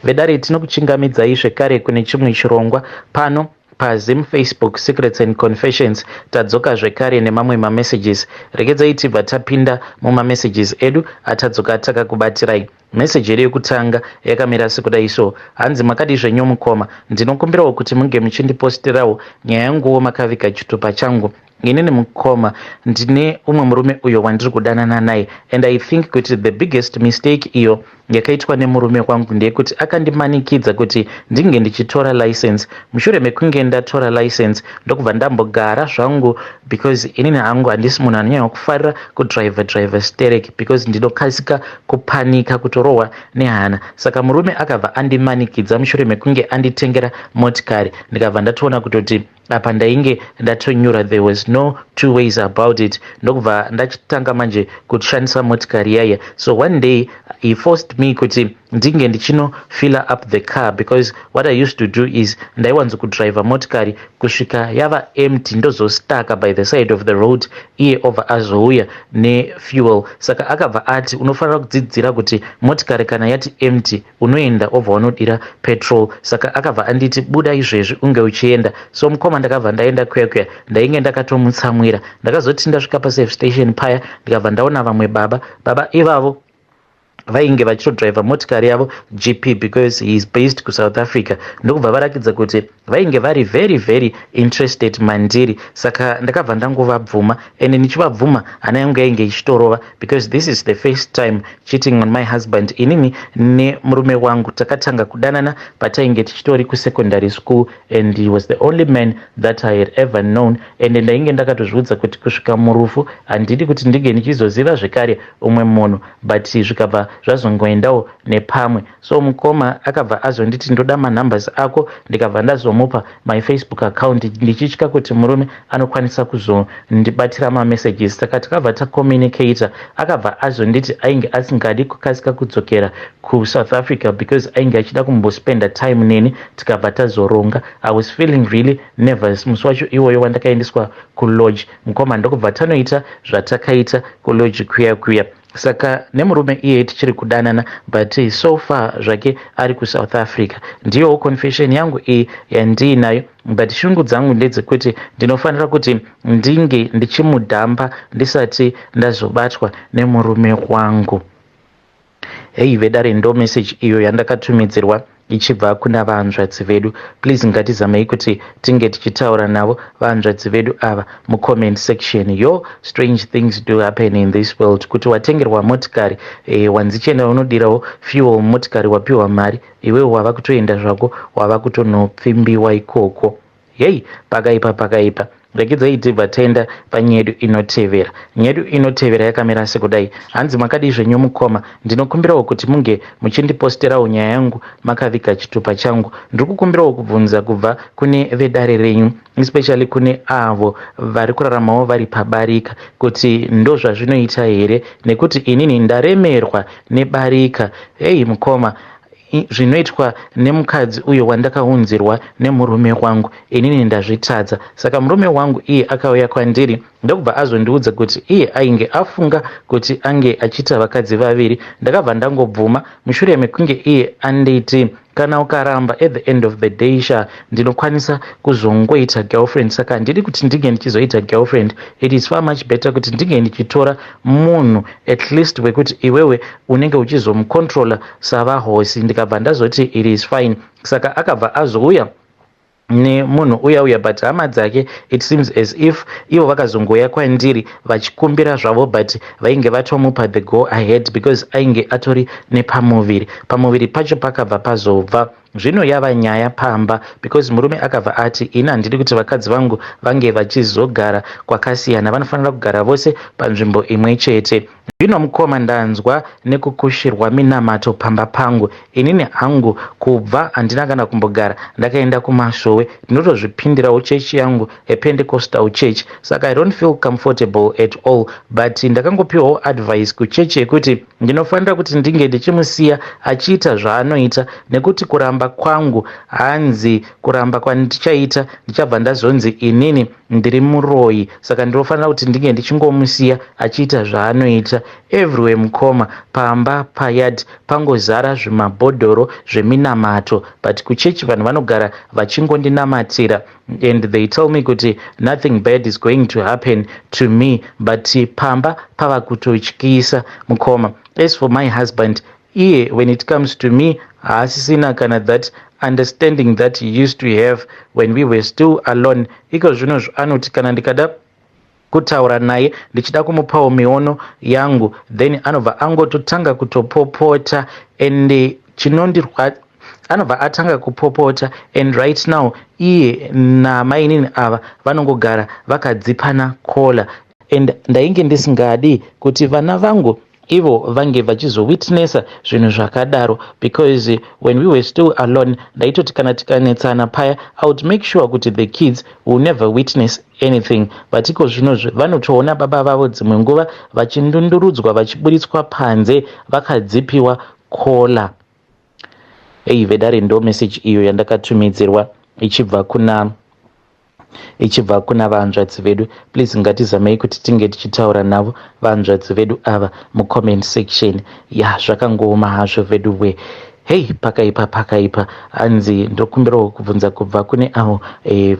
Vedare, tinokuchingamidzai zvekare kune chimwe chirongwa pano paZim Facebook Secrets and Confessions. Tadzoka zvekare nemamwe mamessages. Regedzai tibva tapinda mumamessages edu atadzoka takakubatirai. Meseji yedu yekutanga yakamira sekudai so. Hanzi, "Makadii zvenyu mukoma? Ndinokumbirawo kuti munge muchindipostirawo nyaya yanguwo makaviga chitupa changu. Inini mukoma, ndine umwe murume uyo wandiri kudanana naye, and I think kuti the biggest mistake iyo yakaitwa nemurume wangu ndeyekuti akandimanikidza kuti ndinge ndichitora license. Mushure mekunge ndatora license, ndokubva ndambogara zvangu, because inini hangu handisi munhu anonyanya kufarira kudriver driver sterek, because ndinokasika kupanika, kutorohwa nehana. Saka murume akabva andimanikidza mushure mekunge anditengera motikari. Ndikabva ndatoona kutoti apa ndainge ndatonyura, there was no two ways about it. Ndokubva ndachitanga manje kushandisa motikari yaya. So one day he forced me kuti ndinge ndichinofilla up the car, because what I used to do is ndaiwanzo kudriver motikari kusvika yava empty, ndozostaka by the side of the road, iye obva azouya nefuel. Saka akabva ati, 'Unofanira kudzidzira kuti motikari kana yati empty, unoenda obva wanodira petrol.' Saka akabva anditi, 'Buda izvezvi unge uchienda.' So mukoma, ndakabva ndaenda kuya kuya, ndainge ndakatomutsamwira. Ndakazoti ndasvika paservice station paya, ndikabva ndaona vamwe baba. Baba ivavo vainge vachitodriver motikari yavo GP, because he is based kuSouth Africa. Ndokubva varakidza kuti vainge vari very very interested mandiri. Saka ndakabva ndangovabvuma, and ndichivabvuma hana yangu yainge ichitorova, because this is the first time cheating on my husband. Inini nemurume wangu takatanga kudanana patainge tichitori kusecondary school, and he was the only man that I had ever known, and ndainge ndakatozviudza kuti kusvika murufu handidi kuti ndinge ndichizoziva zvekare umwe munhu, but zvikabva zvazongoendawo nepamwe. So mukoma, akabva azonditi, 'Ndoda manumbers ako.' Ndikabva ndazomupa my Facebook account, ndichitya kuti murume anokwanisa kuzondibatira mamessages. Saka takabva tacommunicata. Akabva azonditi ainge asingadi kukasika kudzokera kuSouth Africa because ainge achida kumbospenda time neni. Tikabva tazoronga. I was feeling really nervous musi wacho iwoyo wandakaendeswa kulodge, mukoma. Ndokubva tanoita zvatakaita kulodge kuya kuya. Saka nemurume iye tichiri kudanana, but so far zvake ari kuSouth Africa. Ndiyowo confession yangu iyi yandiinayo, but shungu dzangu ndedzekuti ndinofanira kuti ndinge ndichimudhamba ndisati ndazobatwa nemurume wangu. Hei vedare, ndo message iyo yandakatumidzirwa ichibva kuna vahanzvadzi vedu. Please, ngatizamei kuti tinge tichitaura navo vahanzvadzi vedu ava mucomment section. Yo, strange things do happen in this world, kuti watengerwa motikari, wanzi chienda unodirawo fuel motikari, wapiwa mari, iwewo wava kutoenda zvako, wava kutonopfimbiwa ikoko. Hei, pakaipa, pakaipa. Regedzai tibva taenda panyaya yedu inotevera. Nyaya yedu inotevera yakamira sekudai. Hanzi, "Makadii zvenyu mukoma? Ndinokumbirawo kuti munge muchindiposterawo nyaya yangu makaviga chitupa changu. Ndiri kukumbirawo kubvunza kubva kune vedare renyu, especially kune avo vari kuraramawo vari pabarika, kuti ndo zvazvinoita here? Nekuti inini ndaremerwa nebarika. Hei mukoma, zvinoitwa nemukadzi uyo wandakaunzirwa nemurume wangu, inini ndazvitadza. Saka murume wangu iye akauya kwandiri, ndokubva azondiudza kuti iye ainge afunga kuti ange achiita vakadzi vaviri. Ndakabva ndangobvuma mushure mekunge iye anditi, 'Kana ukaramba, at the end of the day sha, ndinokwanisa kuzongoita girlfriend.' Saka handidi kuti ndinge ndichizoita girlfriend. It is far much better kuti ndinge ndichitora munhu at least wekuti iwewe unenge uchizomucontrola savahosi. Ndikabva ndazoti it is fine. Saka akabva azouya nemunhu uya uya, but hama dzake, it seems as if ivo vakazongouya kwandiri vachikumbira zvavo, but vainge vatomupa the go ahead because ainge atori nepamuviri. Pamuviri pacho pakabva pazobva zvino yava nyaya pamba, because murume akabva ati, 'Ini handidi kuti vakadzi vangu vange vachizogara kwakasiyana, vanofanira kugara vose panzvimbo imwe chete.' Zvino mukoma, ndanzwa nekukushirwa minamato pamba pangu. Inini hangu kubva handina kana kumbogara ndakaenda kumasowe, ndinotozvipindirawo chechi yangu yePentecostal Church, saka I don't feel comfortable at all. But ndakangopiwawo advice kuchechi yekuti ndinofanira kuti ndinge ndichimusiya achiita zvaanoita, nekuti kuramba." Kuramba kwangu, hanzi kuramba kwandichaita, ndichabva ndazonzi inini ndiri muroyi, saka ndinofanira kuti ndinge ndichingomusiya achiita zvaanoita. Everywhere, mukoma, pamba, payard pangozara zvimabhodhoro zveminamato, but kuchechi vanhu vanogara vachingondinamatira and they tell me kuti nothing bad is going to happen to me, but pamba pava kutotyisa, mukoma. As for my husband, iye when it comes to me haasisina kana that understanding that he used to have when we were still alone. Iko zvinozvo anoti kana ndikada kutaura naye, ndichida kumupawo miono yangu, then anobva angototanga kutopopota and chinondirwa anobva atanga kupopota. And right now iye namainini ava vanongogara vakadzipana collar, and ndainge ndisingadi kuti vana vangu ivo vange vachizowitnessa zvinhu zvakadaro, because when we were still alone, ndaitoti kana tikanetsana paya, I would make sure kuti the kids will never witness anything. But iko zvinozvi vanotoona baba vavo dzimwe nguva vachindundurudzwa, vachiburitswa panze vakadzipiwa collar. Ei, vedare, ndo message iyo yandakatumidzirwa ichibva kuna vanzvadzi vedu. Please, ngatizamei kuti tinge tichitaura navo vanzvadzi vedu ava mucomment section. Ya, zvakangooma hazvo vedu we. Hei, pakaipa, pakaipa. Hanzi ndokumbirawo kubvunza kubva kune avo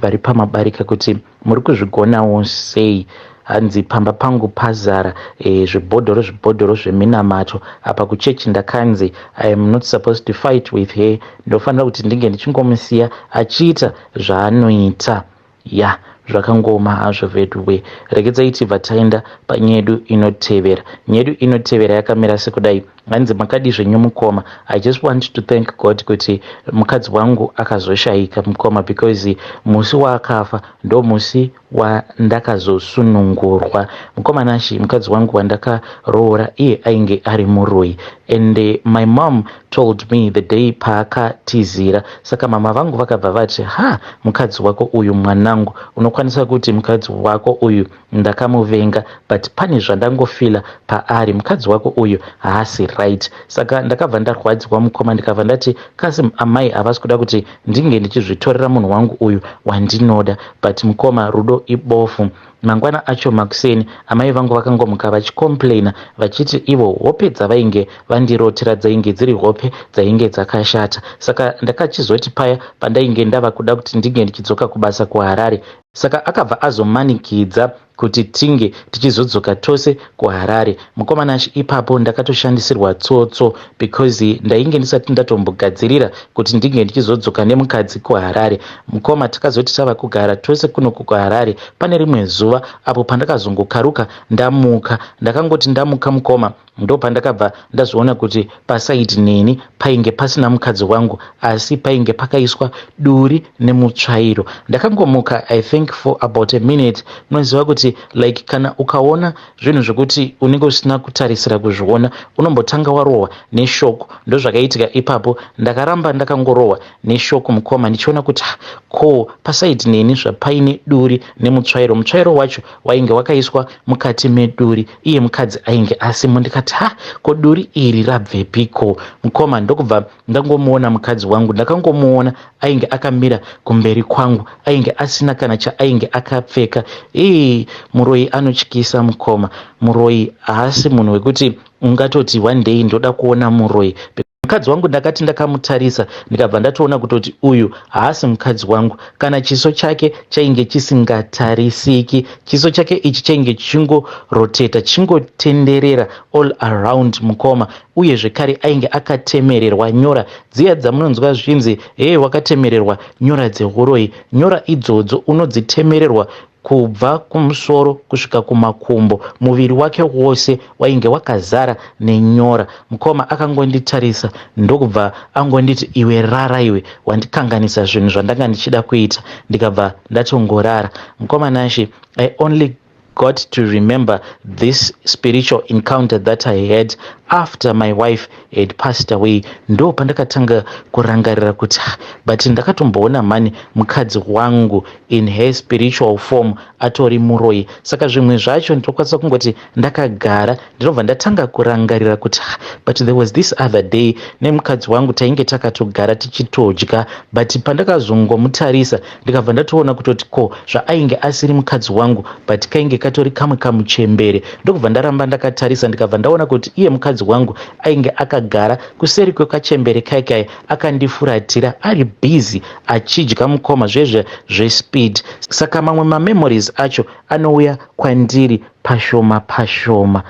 vari pamabarika kuti muri kuzvigonawo sei. Hanzi pamba pangu pazara zvibhodhoro, zvibhodhoro zveminamato. Apa kuchechi ndakanzi I am not supposed to fight with her, ndofanira kuti ndinge ndichingomusiya achiita zvaanoita. Ya, zvakangooma hazvo veduwe. Regedzai tibva taenda panyedu inotevera. Nyedu inotevera yakamira sekudai. Hanzi, "Makadi zvenyu, mukoma? I just want to thank God kuti mukadzi wangu akazoshayika, mukoma, because musi waakafa ndo musi wandakazosunungurwa. Mukoma Nashi, mukadzi wangu wandakaroora iye ainge ari muroyi, and my mom told me the day paakatizira. Saka mama vangu vakabva vati, 'Ha, mukadzi wako uyu, mwanangu, unokwanisa kuti mukadzi wako uyu ndakamuvenga, but pane zvandangofila paari. Mukadzi wako uyu haasi right.' Saka ndakabva ndarwadziwa, mukoma, ndikabva ndati kasi amai havasi kuda kuti ndinge ndichizvitorera munhu wangu uyu wandinoda. But mukoma, rudo ibofu. Mangwana acho makuseni, amai vangu vakangomuka vachicomplaina vachiti ivo hope dzavainge vandirotera dzainge dziri hope dzainge dzakashata. Saka ndakachizoti paya pandainge ndava kuda kuti ndinge ndichidzoka kubasa kuHarare, saka akabva azomanikidza kuti tinge tichizodzoka tose kuHarare. Mukoma Nashi, ipapo ndakatoshandisirwa tsotso, because ndainge ndisati ndatombogadzirira kuti ndinge ndichizodzoka nemukadzi kuHarare. Mukoma, takazoti tava kugara tose kuno kuHarare, pane rimwe zuva apo pandakazongokaruka ndamuka, ndakangoti ndamuka, mukoma, ndo pandakabva ndazoona kuti paside neni painge pasina mukadzi wangu, asi painge pakaiswa duri nemutsvairo. Ndakangomuka, I think, for about a minute. Unoziva kuti like kana ukaona zvinhu zvekuti unenge usina kutarisira kuzviona, unombotanga warohwa neshock. Ndozvakaitika ipapo. Ndakaramba ndakangorohwa neshock, mukoma, ndichiona kuti ko paside neni zvapaine duri nemutsvairo. Mutsvairo wacho wainge wakaiswa mukati meduri, iye mukadzi ainge asimo. Ndikati, 'Ha, ko duri iri rabvepiko, mukoma?' Ndokubva ndangomuona mukadzi wangu. Ndakangomuona ainge akamira kumberi kwangu, ainge asina kana chaainge akapfeka. Ii, muroyi anotyisa, mukoma. Muroyi haasi munhu wekuti ungatoti one day ndoda kuona muroyi. Mukadzi wangu ndakati ndakamutarisa, ndikabva ndatoona kutoti uyu haasi mukadzi wangu. Kana chiso chake chainge chisingatarisiki. Chiso chake ichi chainge chichingoroteta, chichingotenderera all around, mukoma. Uye zvekare ainge akatemererwa nyora dziya dzamunonzwa zvichinzi, 'Hei, wakatemererwa nyora dzeuroyi.' Nyora idzodzo unodzitemererwa kubva kumusoro kusvika kumakumbo. Muviri wake wose wainge wakazara nenyora. Mukoma, akangonditarisa, ndokubva angonditi, 'Iwe, rara iwe, wandikanganisa zvinhu zvandanga ndichida kuita.' Ndikabva ndatongorara. Mukoma Nashi, I only got to remember this spiritual encounter that I had After my wife had passed away, ndo pandakatanga kurangarira kuti, "Ah, but ndakatomboona mhani mukadzi wangu in her spiritual form atori muroyi." Saka zvimwe zvacho ndinokwanisa kungoti ndakagara, ndinobva ndatanga kurangarira kuti, "Ah, but there was this other day nemukadzi wangu tainge takatogara tichitodya, but pandakazongomutarisa ndikabva ndatoona kutoti ko zvaainge asiri mukadzi wangu, but kainge katori kamwe kamuchembere." Ndokubva ndaramba ndakatarisa, ndikabva ndaona kuti iye mukadzi wangu ainge akagara kuseri kwekachembere kaikai, akandifuratira, ari busy achidya, mukoma, zvezve zvespeed. Saka mamwe mamemories acho anouya kwandiri pashoma pashoma.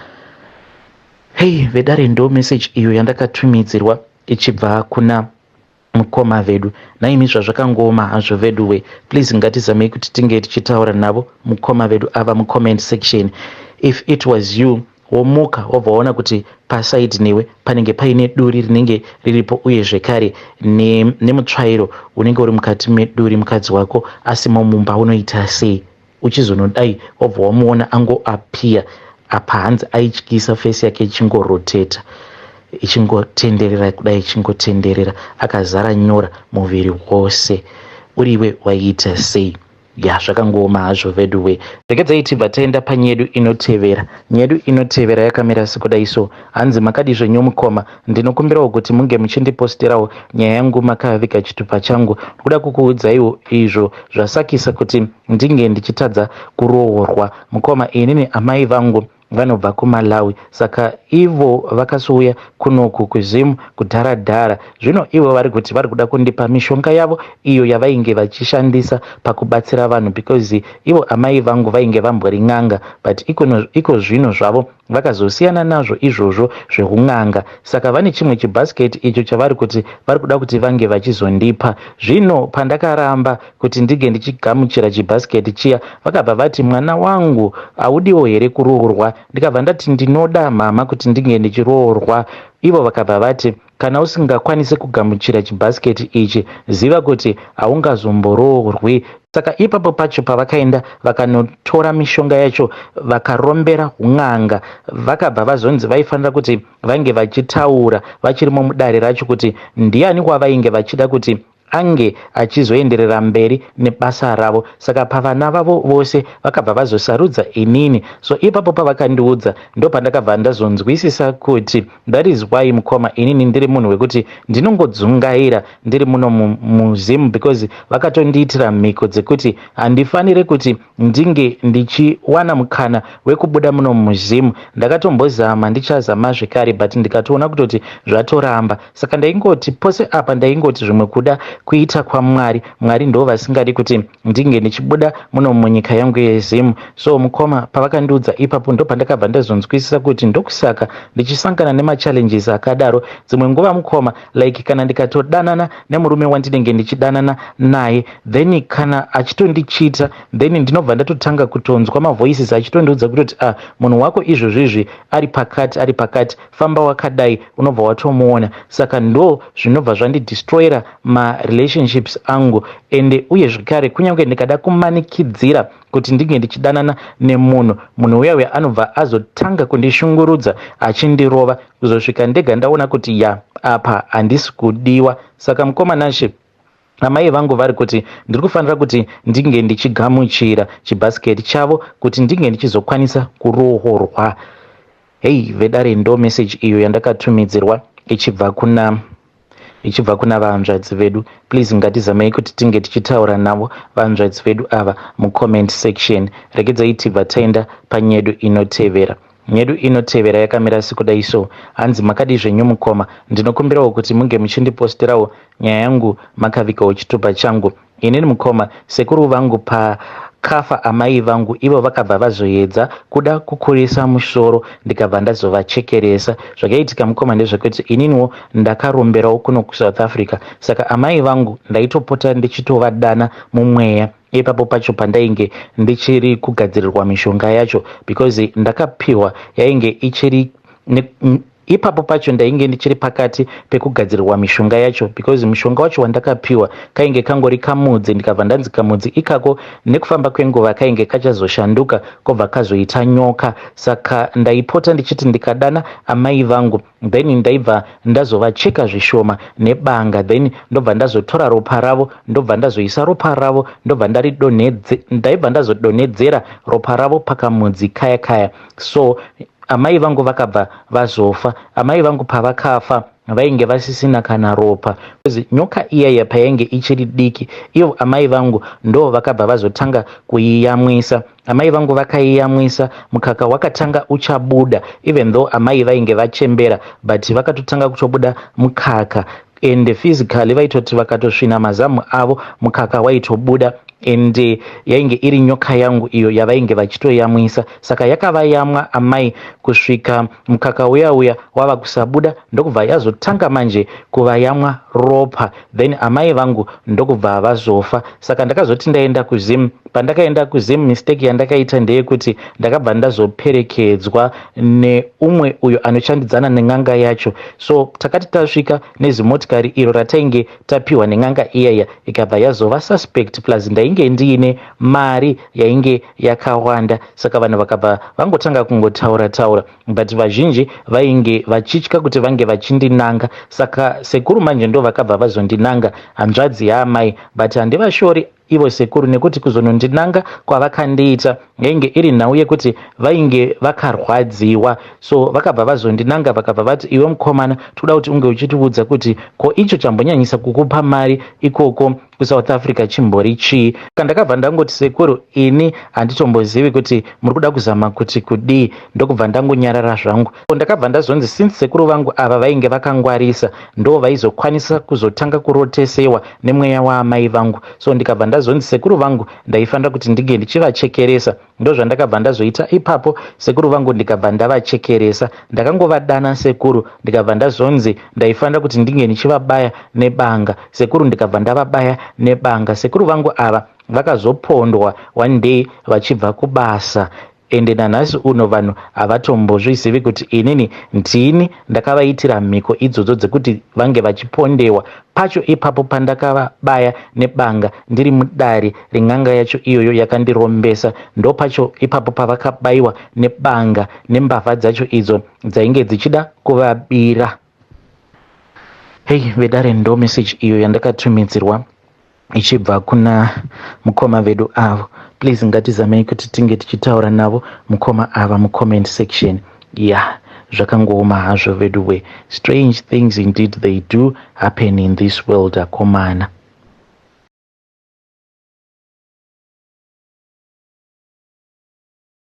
Hei vedare, ndo message iyo yandakatumidzirwa ichibva kuna mukoma vedu. Naimi, zvazvakangooma hazvo veduwe. Please, ngatizamei kuti tinge tichitaura navo mukoma vedu ava mucomment section. If it was you, womuka wobva waona kuti paside newe panenge paine duri rinenge riripo, uye zvekare nemutsvairo unenge uri mukati meduri, mukadzi wako asimo mumba, unoita sei? Uchizonodai, wobva wamuona angoappear apa. Hanzi aityisa, face yake ichingoroteta, ichingotenderera kudai, ichingotenderera, akazara nyora muviri wose. Uriwe waiita sei? Ya, zvakangooma hazvo veduwe. Regedzai tibva taenda panyedu inotevera. Nyedu inotevera yakamira sekudai so. Hanzi, "Makadi zvenyu mukoma? Ndinokumbirawo kuti munge muchindiposterawo nyaya yangu makaviga chitupa changu. Kuda kukuudzaiwo izvo zvasakisa kuti ndinge ndichitadza kuroorwa. Mukoma, inini amai vangu vanobva kuMalawi, saka ivo vakasouya kunoku kuZimu kudhara dhara. Zvino ivo vari kuti vari kuda kundipa mishonga yavo iyo yavainge vachishandisa pakubatsira vanhu, because ivo amai vangu vainge vambori n'anga, but iko zvino zvavo vakazosiyana nazvo izvozvo zveun'anga. Saka vane chimwe chibhasiketi icho chavari kuti vari kuda kuti vange vachizondipa. Zvino pandakaramba kuti ndinge ndichigamuchira chibhasiketi chiya, vakabva vati, 'Mwana wangu, haudiwo here kuroorwa?' Ndikabva ndati, 'Ndinoda, mama, kuti ndinge ndichiroorwa.' Ivo vakabva vati, 'Kana usingakwanisi kugamuchira chibhasiketi ichi, ziva kuti haungazomboroorwi.' Saka ipapo pacho pavakaenda vakanotora mishonga yacho, vakarombera un'anga, vakabva vazonzi vaifanira kuti vange vachitaura vachirimo mudare racho kuti ndiani wavainge vachida kuti ange achizoenderera mberi nebasa ravo. Saka pavana vavo vose vakabva vazosarudza inini. So ipapo pavakandiudza, ndopandakabva ndazonzwisisa kuti that is why, mukoma, inini ndiri munhu wekuti ndinongodzungaira ndiri muno muZimu, because vakatondiitira mhiko dzekuti handifaniri kuti ndinge ndichiwana mukana wekubuda muno muZimu. Ndakatombozama, ndichazama zvekare, but ndikatoona kutoti zvatoramba. Saka ndaingoti pose apa ndaingoti zvimwe kuda kuita kwaMwari, Mwari ndo vasingadi kuti ndinge ndichibuda muno munyika yangu yeZimu. So mukoma, pavakandiudza ipapo, ndo pandakabva ndazonzwisisa kuti ndokusaka ndichisangana nemachallenges akadaro dzimwe nguva, mukoma. Like kana ndikatodanana nemurume wandinenge ndichidanana naye, then kana achitondichita, then ndinobva ndatotanga kutonzwa mavoices achitondiudza kutoti, 'Ah, munhu wako izvozvizvi ari pakati, ari pakati, famba wakadai.' Unobva watomuona. Saka ndo zvinobva zvandidestroyera marelationships angu. Ende uye zvekare, kunyange ndikada kumanikidzira kuti ndinge ndichidanana nemunhu, munhu uya uya anobva azotanga kundishungurudza, achindirova, kuzosvika ndega ndaona kuti, ya, apa handisi kudiwa. Saka mukoma Nashe, amai vangu vari kuti ndiri kufanira kuti ndinge ndichigamuchira chibhasiketi chavo kuti ndinge ndichizokwanisa kuroorwa." Hei vedare, ndo message iyo yandakatumidzirwa ichibva kuna vahanzvadzi vedu. Please, ngatizamei kuti tinge tichitaura navo vahanzvadzi vedu ava mucomment section. Regedzai tibva taenda panyedu inotevera. Nyedu inotevera yakamira sekudai so. Hanzi, "Makadi zvenyu mukoma? Ndinokumbirawo kuti munge muchindiposterawo nyaya yangu makavigawo chitupa changu. Inini mukoma, sekuru vangu pakafa amai vangu, ivo vakabva vazoedza kuda kukurisa musoro, ndikabva ndazovachekeresa. Zvakaitika mukoma ndezvekuti ininiwo ndakaromberawo kuno kuSouth Africa. Saka amai vangu ndaitopota ndichitovadana mumweya ipapo pacho pandainge ndichiri kugadzirirwa mishonga yacho, because ndakapiwa yainge ichiri. Ipapo pacho ndainge ndichiri pakati pekugadzirirwa mishonga yacho because mushonga wacho wandakapiwa kainge kangori kamudzi, ndikabva ndanzi kamudzi ikako nekufamba kwenguva kainge kachazoshanduka kobva kazoita nyoka. Saka ndaipota ndichiti ndikadana amai vangu, then ndaibva ndazovacheka zvishoma nebanga, then ndobva ndazotora ropa ravo, ndobva ndazoisa ropa ravo, ndobva ndaridonhedze, ndaibva ndazodonhedzera ropa ravo pakamudzi kaya kaya. So amai vangu vakabva vazofa. Amai vangu pavakafa vainge vasisina kana ropa. Nyoka iyaya payainge ichiri diki, ivo amai vangu ndo vakabva vazotanga kuiyamwisa. Amai vangu vakaiyamwisa, mukaka wakatanga uchabuda, even though amai vainge vachembera, but vakatotanga kutobuda mukaka. And physically vaitoti vakatosvina mazamu avo, mukaka waitobuda. And yainge iri nyoka yangu iyo yavainge vachitoyamwisa. Saka yakavayamwa amai kusvika mukaka uya uya wava kusabuda, ndokubva yazotanga manje kuvayamwa ropa, then amai vangu ndokubva vazofa. Saka ndakazoti ndaenda kuZim. Pandakaenda kuZim, mistake yandakaita ndeyekuti ndakabva ndazoperekedzwa neumwe uyo anoshandidzana nen'anga yacho. So takati tasvika nezimotikari iro ratainge tapiwa nen'anga iyaya, ikabva yazova suspect. Plus ndainge ndiine mari yainge yakawanda, saka vanhu vakabva vangotanga kungotaura taura, but vazhinji vainge vachitya kuti vange vachindinanga. Saka sekuru manje ndo vakabva vazondinanga, hanzvadzi yaamai. But handivashori ivo sekuru, nekuti kuzonondinanga kwavakandiita yainge iri nhau yekuti vainge vakarwadziwa. So vakabva vazondinanga, vakabva vati, "Iwe mukomana, toda kuti unge uchitiudza kuti ko icho chambonyanyisa kukupa mari ikoko kuSouth Africa chimbori chii?" Ndakabva ndangoti, "Sekuru, ini handitombozivi kuti muri kuda kuzama kuti kudii." Ndokubva ndangonyarara zvangu. Ndakabva ndazonzi since sekuru vangu ava vainge vakangwarisa, ndo vaizokwanisa kuzotanga kurotesewa nemweya waamai vangu. So ndikabva ndazonzi sekuru vangu ndaifanira kuti ndinge ndichivachekeresa. Ndo zvandakabva ndazoita ipapo. Sekuru vangu ndikabva ndavachekeresa. Ndakangovadana sekuru, ndikabva ndazonzi ndaifanira kuti ndinge ndichivabaya nebanga. Sekuru ndikabva ndavabaya nebanga. Sekuru vangu ava vakazopondwa one day vachibva kubasa. Ende nanhasi uno vanhu havatombozvizivi kuti inini ndini ndakavaitira mhiko idzodzo dzekuti vange vachipondewa. Pacho ipapo pandakavabaya nebanga ndiri mudare ren'anga yacho iyoyo yakandirombesa, ndo pacho ipapo pavakabayiwa nebanga nembavha dzacho idzo dzainge dzichida kuvabira. Hei vedare, ndo message iyo yandakatumidzirwa ichibva kuna mukoma vedu avo. Please, ngatizamei kuti tinge tichitaura navo mukoma ava mucomment section. Ya yeah, zvakangooma hazvo vedu we. Strange things indeed, they do happen in this world, akomana.